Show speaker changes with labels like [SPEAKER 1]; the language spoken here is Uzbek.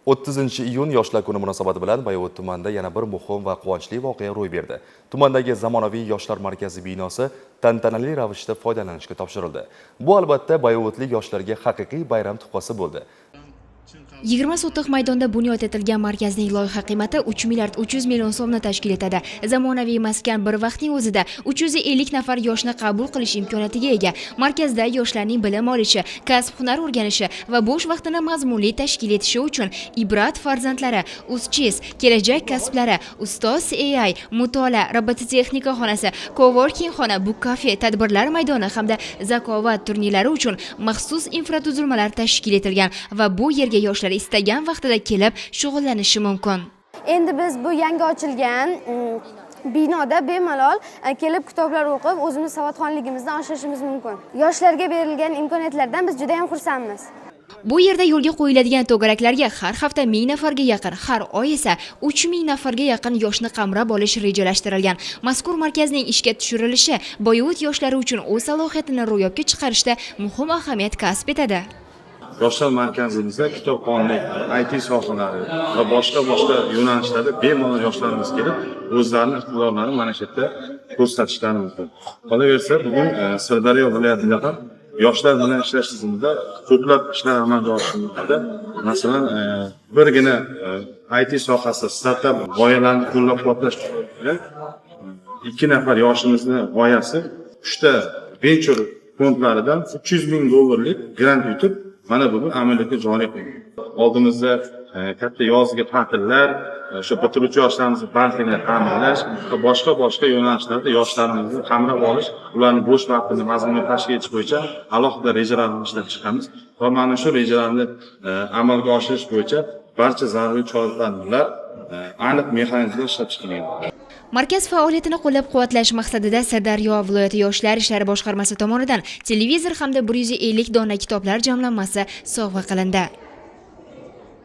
[SPEAKER 1] 30 iyun Yoshlar kuni munosabati bilan Bayovut tumanida yana bir muhim va quvonchli voqea ro'y berdi. Tumandagi zamonaviy yoshlar markazi binosi tantanali ravishda foydalanishga topshirildi. Bu, albatta, bayovutlik yoshlarga haqiqiy bayram tuhfasi bo'ldi.
[SPEAKER 2] 20 sotix maydonda bunyod etilgan markazning loyiha qiymati 3 milliard 300 million so'mni tashkil etadi. Zamonaviy maskan bir vaqtning o'zida 350 nafar yoshni qabul qilish imkoniyatiga ega. Markazda yoshlarning bilim olishi, kasb-hunar o'rganishi va bo'sh vaqtini mazmunli tashkil etishi uchun Ibrat farzandlari, UzChess, Kelajak kasblari, Ustoz AI, mutolaa, robototexnika xonasi, coworking xona, book cafe, tadbirlar maydoni hamda zakovat turnirlari uchun maxsus infratuzilmalar tashkil etilgan va bu yerga yoshlar istagan vaqtida kelib shug'ullanishi mumkin.
[SPEAKER 3] Endi biz bu yangi ochilgan binoda bemalol kelib kitoblar o'qib, o'zimiz savodxonligimizni oshirishimiz mumkin. Yoshlarga berilgan imkoniyatlardan biz juda ham xursandmiz.
[SPEAKER 2] Bu yerda yo'lga qo'yiladigan to'garaklarga har hafta 1000 nafarga yaqin, har oy esa 3000 nafarga yaqin yoshni qamrab olish rejalashtirilgan. Mazkur markazning ishga tushirilishi Boyovut yoshlari uchun o'z salohiyatini ro'yobga chiqarishda muhim ahamiyat kasb etadi.
[SPEAKER 4] Yoshlar markazimizda kitobxonlik, IT sohalari va boshqa boshqa yo'nalishlarda bemalol yoshlarimiz kelib, o'zlarini iqtidorlarini mana shu yerda ko'rsatishlari mumkin. Qolaversa, bugun Sirdaryo viloyatida ham yoshlar bilan ishlash tizimida ko'plab ishlar amalga oshirilmoqda. Masalan, birgina IT sohasi startap g'oyalarni qo'llab-quvvatlash bilan ikki nafar yoshimizni g'oyasi uchta venchur fondlaridan 300 ming dollarlik grant yutib, mana bugun amaliyotga joriy qilgan. Oldimizda katta yozgi ta'tillar, o'sha bitiruvchi yoshlarimizni bandligini ta'minlash va boshqa boshqa yo'nalishlarda yoshlarimizni qamrab olish, ularni bo'sh vaqtini mazmunli tashkil etish bo'yicha alohida rejalarni ishlab chiqamiz va mana shu rejalarni amalga oshirish bo'yicha barcha zaruriy chora tadbirlar, aniq mexanizmlar ishlab chiqilgan.
[SPEAKER 2] Markaz faoliyatini qo'llab-quvvatlash maqsadida Sirdaryo viloyati yoshlar ishlari boshqarmasi tomonidan televizor hamda 150 dona kitoblar jamlanmasi sovg'a qilindi.